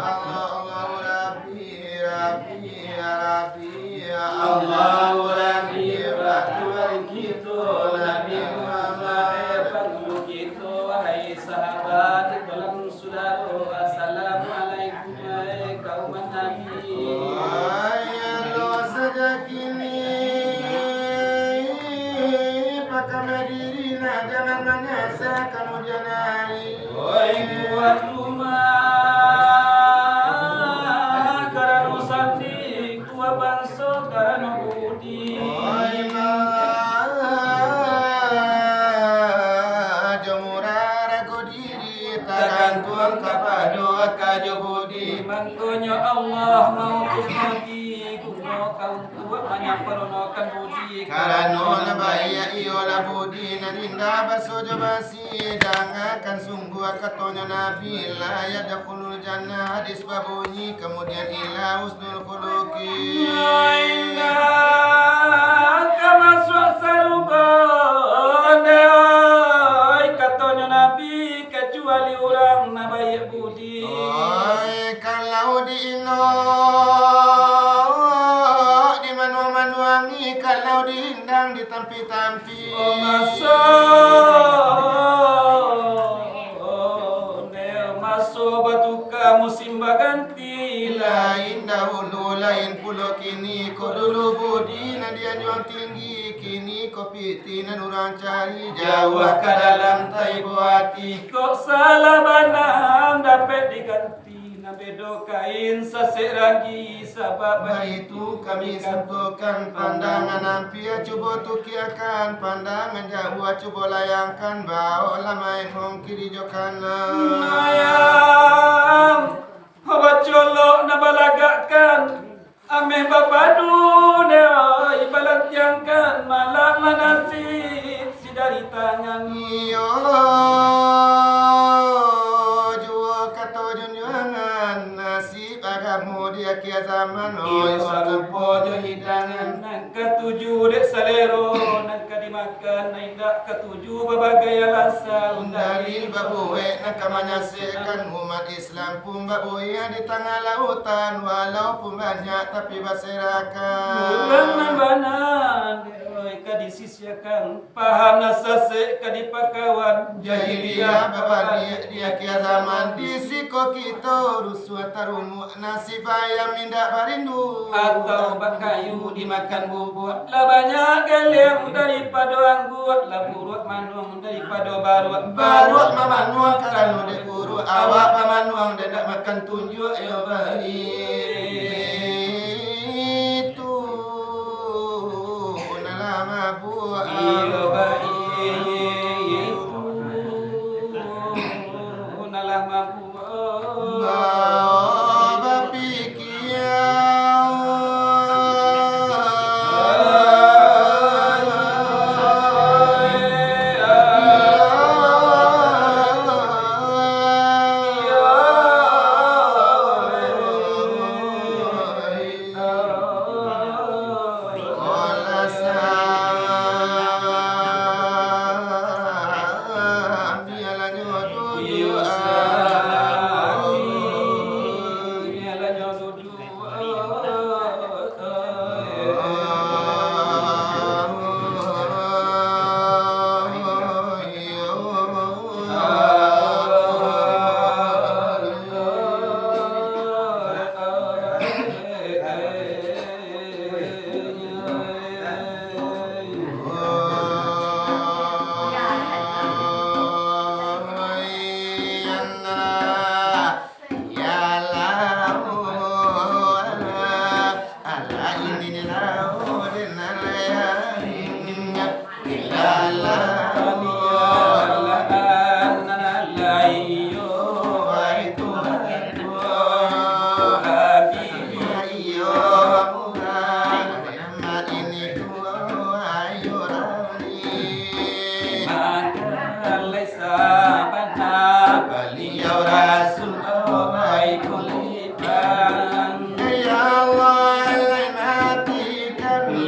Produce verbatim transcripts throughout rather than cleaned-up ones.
Allahu Rabbi, Rabbi, ya Rabbi, ya Allahu Rabbi, Tuhan kito, Nabi Muhammad, Tuhan kito, wahai sahabat, tolong sudaro, assalamualaikum, wahai kaum Nabi. Wahai Allah, sajak kini, pakam diri, nah, jangan manyasakan hujan hari. Oi tuan rumah, karano sandi, tuan banso karano budi. Oi ma, jo murah rago diri, tagantuang kapado aka jo budi. Mangkonyo Allah mautus Nabi, guno kaum tuan banyak paronokan budi. Karano nan baiak iyolah budi, nan indah baso jo basi. Dangakan sungguah katonyo Nabi, la yadkhulul jannah, hadis babunyi, kamudian illa husnul khuluqi. Indak ka masuak sarugo, dek katonyo Nabi, kacuali urang nan baiak budi. Oi, kalau diinok di manuang-manuang, kalau diindang di tampi-tampi. Oh, maso, oh, nyo maso batuka musim baganti. Lain dahulu, lain pulo kini. Kok dulu budi nan dianjuang tinggi, kini kok pitih nan urang cari. Jauah ka dalam taibo ati. Kok salah bana dapek diganti. Nan bedo kain sasek ragi, sabab baitu kami santukan. Pandangan ampia cubo tukiakan, pandangan jauah cubo layangkan, baoklah main mongkiri jo kanan. Ayam, bacolok nan balagakkan, ameh babadu, oi, balantiangkan, malam manasib si dari tangan. Iyo juo kato junjuangan, nasib agamo di akhir zaman, oi, iyo sarupo jo hidangan, nan katuju dek salero, nan ka dimakan, nan indak katuju babagai alasan. Dalil babuek nan ka manyasekkan umat Islam pun babuya di tangah lautan, walaupun banyak tapi baserakan. Urang nan bana, oi, ka disisiakan, paham nan sasek ka dipakawan. Jahiliah babaliak di akhir zaman, di siko kito rusuah tarumuak, nasib ayam indak barindu. Atau bakayu dimakan bubuak, lah banyak galiang daripado angguak, lah buruak manuang daripado baruak. Baruak mamanuang karano dek buruak, awak bamanuang dek nak makan tunjuak, yo baitu. Nan lah mabuak. Iyo, baitu. Nan lah mabuak. Bapikia.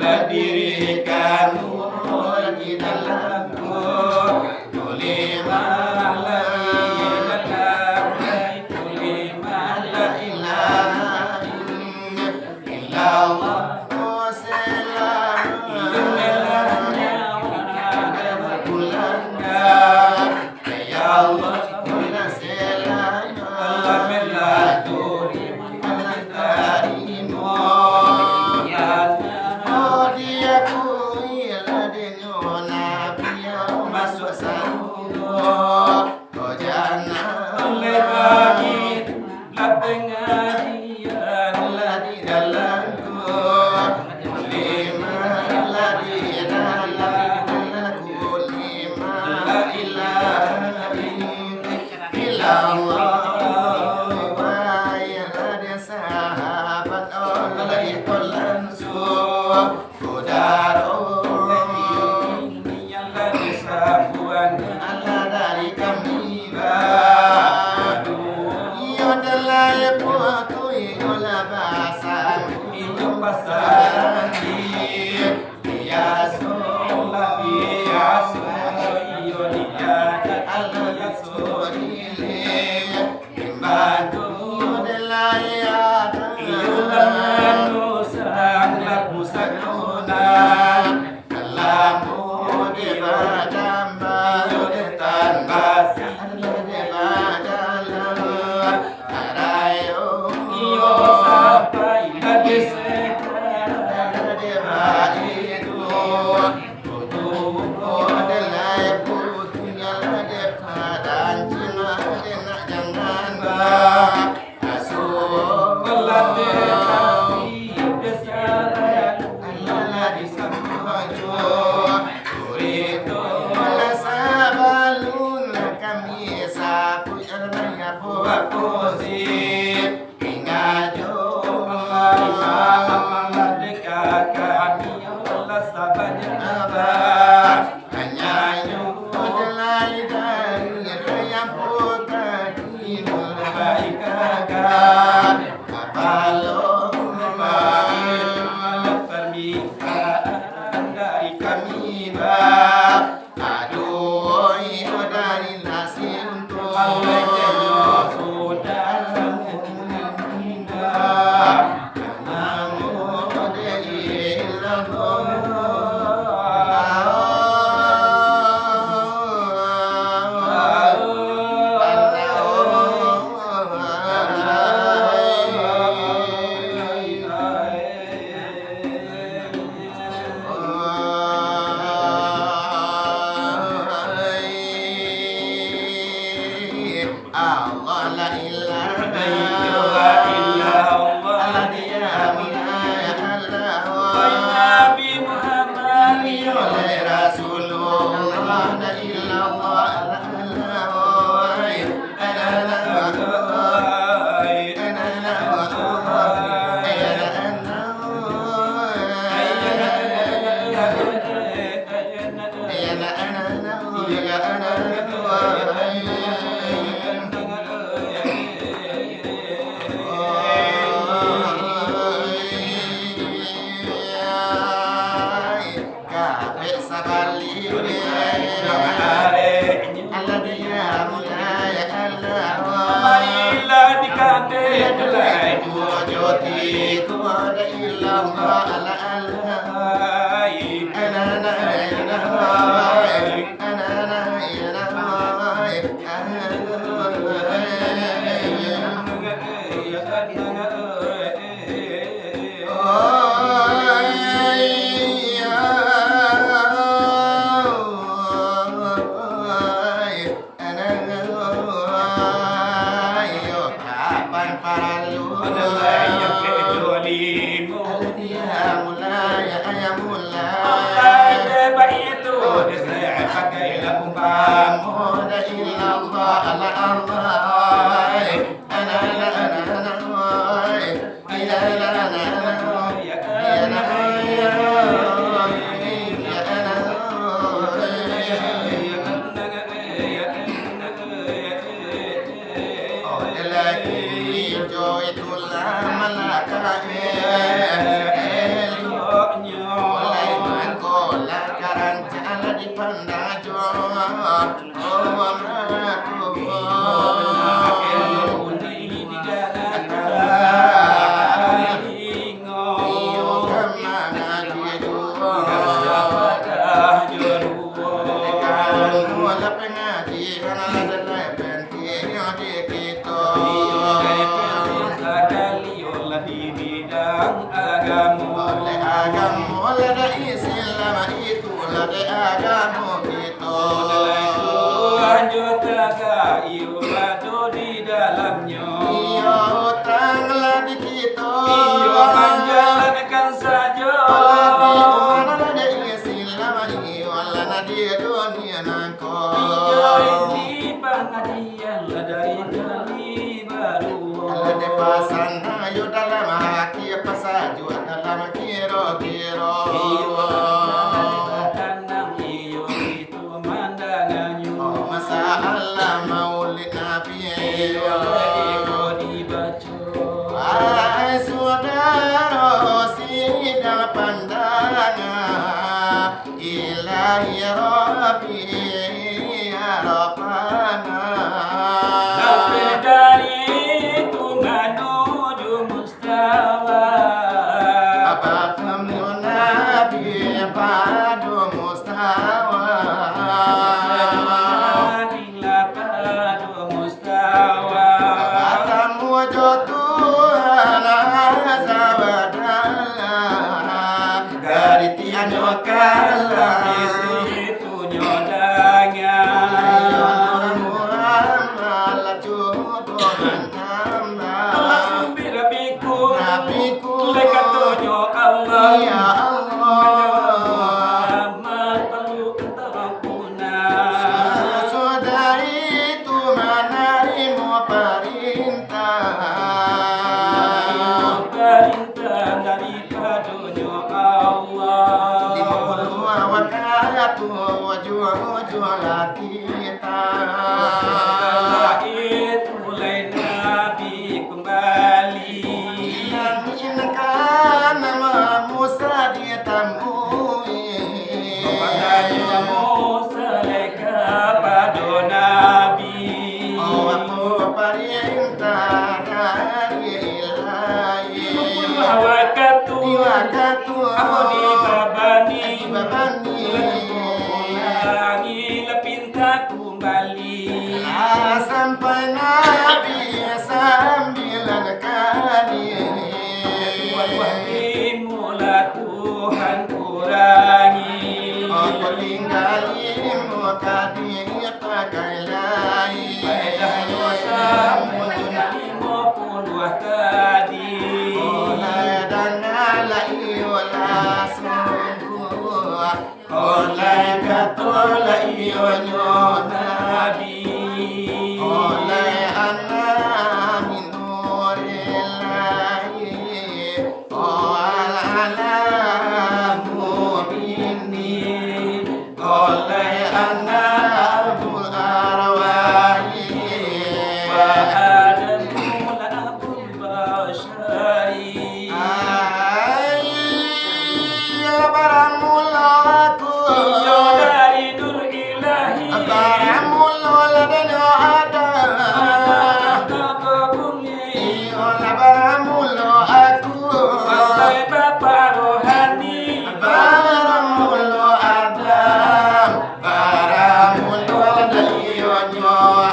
Lah dirikan di dalam tu, tulimah lah di dalam, tulimah la ilaha illallah. Oh, selamat. Iyo, melah nyawa dalam bulan. Ya Allah, Allah selama Allah melatu tarimo. Oh, diakui lah denyo Nabi masuak sarugo. Oh, jana oleh bagi lah pangadian lah di dalam tu. Lima lah di dalam ku, lima la ilaha illallah. Wahai sahabat, oleh langsung Saudaro, ini yang lah disambuang Allah dari kami, ba. Iyo telah putu, iyo lah basang, iyo basang di biaso lah biaso, iyo diadat Allah sendiri. Imbau tu dek layar, iyo lah manusia lah pusako nan. Lamo dek batambah, iyo dek tambah, iyo dek bajalan. Arayo iyo sampai lah dek sekarang, dek baitu. Putu, oh, dek lai putu, nyalah dek padan, cuma dek nak jangan ba-, asuh. Belah dek tapi, dek salah, alah disambuang jo. Kurito lah sabalun kami sapu, alah nyapu bapusi. Ingat jo Allah, Allah dekat kami, Allah sabanyak abah. Hanyanyo lai dari yang putar di baik kakak. Kapalo permintaan dari kami, bah. Aduh, iyo dari nasi untuak Allah, sudah meninggal. Namun dari Allah. Allah, la ilaha illallah. Allah, Nabi Muhammad, iyo lai Rasulullah, la ilaha illallah. Kabek sabalik. Allah dia mulai Allah. Marilah dikabek mulai. Dua joti ku ada illallah, Allah, Allah. Anak, anak, anak, anak, anak, anak. Kapan paralu. Adalah yang kedua limo. Lah dek Islam, itulah dek agamo kito. Tuhan jo tagak iyo ado di dalamnyo. Iyo, utang lah di kito. Iyo, manjalankan sajo. Lah di umat, lah dek Islam, iyo lah di dunia nangko. Iyo, ini pangajian lah dari kami baduo. Lah dek pasan ayo dalam hati, pasajuak dalam kiro-kiro. Iyo, tanang iyo itu mandanganyo. Oh, masalah Maulid Nabi. Iyo, iko dibaco. Wahai sudaro sidang pandangan, Ilahi Rabbi ya Rabbana. Lapeh dari itu manuju mustawa. Apa kamu Nabi pado mustawa? Nabi lah pado mustawa. Apa kamu jo Tuhan Azza wa Jalla? Dari tianyo kalam, isi itunyo dangan. Iyo, Nur Muhammad lah cubo manambah. Langsung bi Rabbiku, Rabbiku, lai katonyo Allah. Ya Allah. Muhammad parlu katampuna. Sudah itu manarimo parintah. Manarimo parintah dari padonyo Allah. Limo puluah wakatu, ujuah-ujuah lah kita. Setelah itu, lai Nabi kumbali. Ilang indak nama Musa ditamui. Bapatanyo Musa lai kapado Nabi. Oh, apo parintah dari Ilahi? Limo puluah wakatu. Di wakatu. Ambo dibabani. Dibabani. Ulangi lah pinta kumbali. Lah sampai Nabi sambilan kali. Buah-buah limo lah Tuhan kurangi. Apo tingga limo tadi pakai lai. Paedahnyo samo jo limo puluah tadi. Oleh dana lah iyo lah sungguh. Oleh kato lah iyo nyo Nabi. Oleh ana min nurillahi. Oleh ana mu'minin. Oleh ana abul arwahi. Wa adamu la abul basyari. Ai, lah baramulo aku. Iyo dari Nur Ilahi. Baramulo lah denyo Adam. Tanah ka bumi. Iyo lah baramulo aku. Sampai Bapa Rohani. Baramulo Adam. Baramulo lah denyo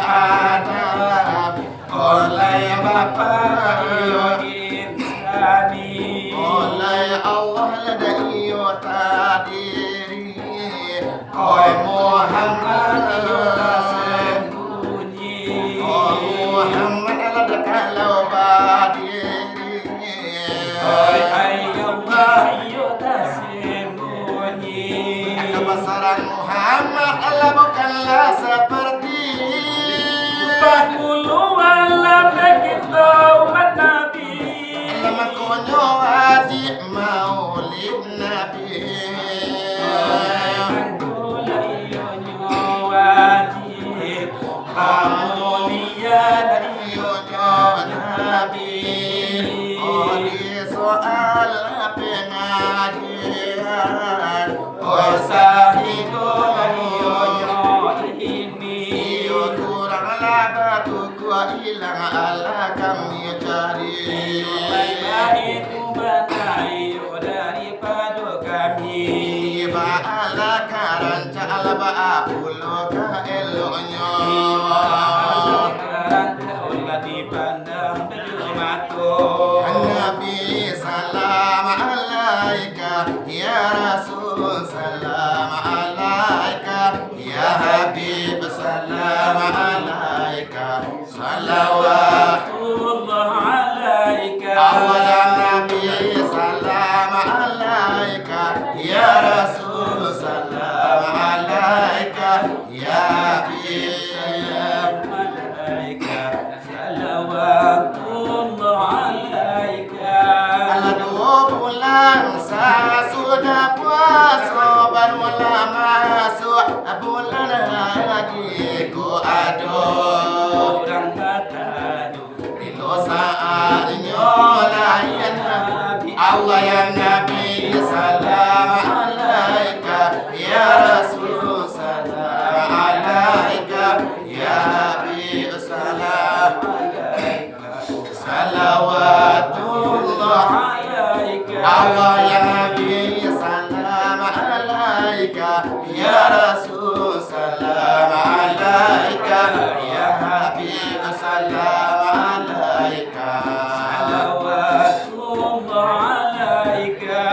Adam. Oleh Bapa iyo insani. Oleh Allah lah iyo tadiri. Oi Muhammad iyo tasambunyi. Oi Muhammad lah kalau badiri. Oi ai Allah iyo tasambunyi. Kabasaran Muhammad Allah bukanlah seperti. Bahulu alam kita umat Nabi. Alam konyo wajib maulid Nabi. Alam konyo wajib maulid Nabi. Oleh soal pengajian. Oh, sahigo iyo nyo ini. Iyo kurang lah batukuak ilang alah kami cari. Iyo, baiklah itu bana iyo daripado kami. Baalah ka rancak lah baapulo ka eloknyo. Iyo, baalah ka rancak lah dipandang. Nabi salam alaika ya Rasul, salam alaika. Ya Habib, salam alaika. Salawatullah alaika. Allah ya Nabi, salam alaika. Ya Rasul, salam alaika. Ya Habib, salam alaika. Salawatullah alaika. Alah duo bulan sasudah puaso, barulah masuak bulan haji ko ado. Urang batadu. Bilo saatnyo lahia Nabi. Allah ya Nabi, salam alaika. Ya Rasul, salam alaika. Ya Habib, salam alaika. Salawatullah alaika. Allah ya Nabi, salam alaika. Ya Rasul, salam alaika. Ya Habib, salam alaika. Salawatullah alaika.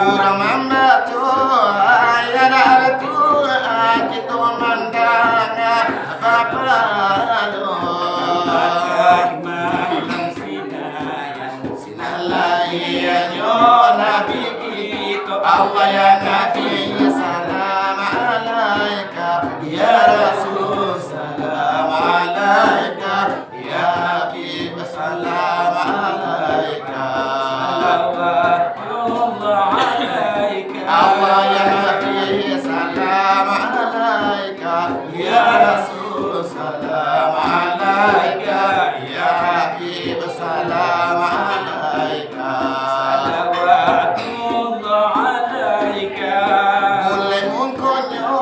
Urang mambaco ayat Al-Quran, kito mandanga bapahalo. Makan sinayan, sinan lahianyo Nabi kito. Allah ya Nabi, salam alaika. Ya Rasul, salam alaika. Ya Habib, salam alaika. Salawatullah alaika. Allah ya Nabi, salam alaika. Ya Rasul, salam alaika. Ya Habib, salam alaika. Salawatullah alaika. Buliah mungkonyo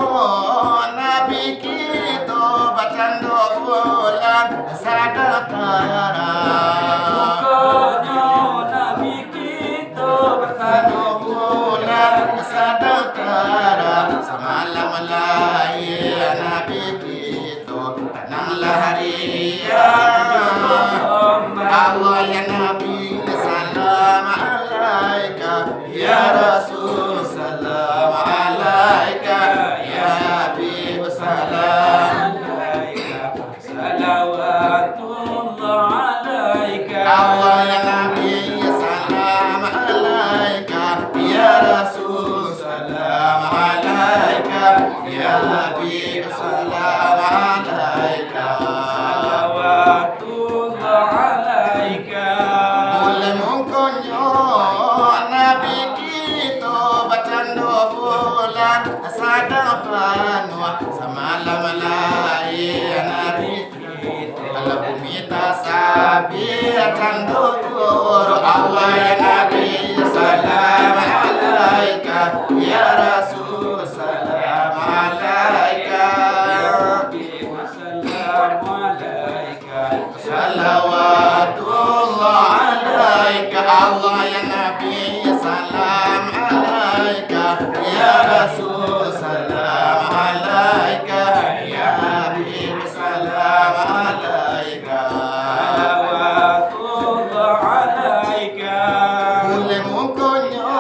Nabi kito bacando bulan sadang tarang. Mungkonyo Nabi kito bacando bulan sadang tarang. Samalam lahia Nabi kito, tananglah riang. Allah ya Nabi, salam alaika. Ya Rasul, salam alaika. Ya Habib, salam alaika. Salawatullah alaika. Allah ya Nabi, salam alaika. Ya Rasul, salam alaika. Ya Habib, salam alaika. Salawatullah alaika. Buliah mungkonyo Nabi kito bacando bulan sadang panuah. Samalam lahia Nabi kito, alam bumi tasabih cando guru. Allah ya Nabi, salam alaika. Ya Rasul, salam alaika. Ya Habib, salam alaika. Salawatullah alaika. Allah ya Nabi, salam alaika. Ya Rasul, salam alaika. Ya Habib, salam alaika. Salawatullah alaika. Buliah mungkonyo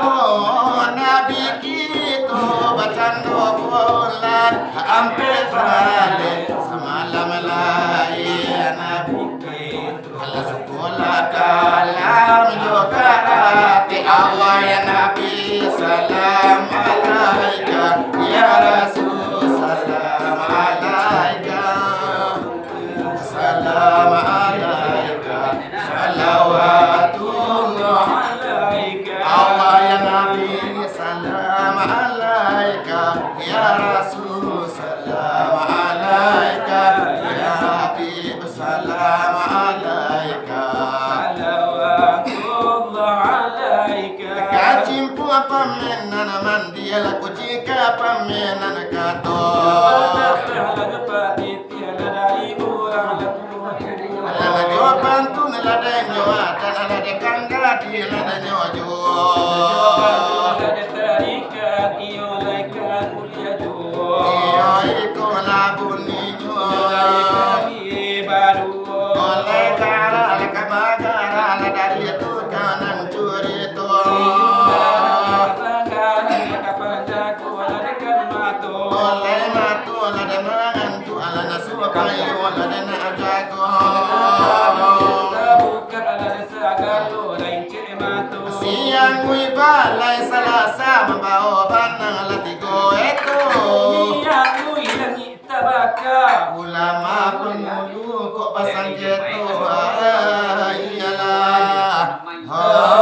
Nabi kito bacando bulan ampek baleh. Samalam lahia Nabi kito, alah sakolah kalam jo karate. Allah ya Nabi, salam alaika. Ya Rasul, salam alaika. Salam alaika. Salawatullah alaika. Allah ya Nabi, salam alaika. Ya Rasul, salam alaika. Ya Habib, salam alaika. Salawatullah alaika. Kacimpuang pamenan mandial, kucika pamenan kato. Alah najo pantun ladanyo adan, alah dakang gadih ladanyo juo. Iyo iko lah buninyo. Oleh karano kamagaran dari tukang nan curito. Asa mambawa banang lah tigo eto. Bumi alui langik tabaka. Ulama pangulu kok pasangketo, ah, iyalah. Ha.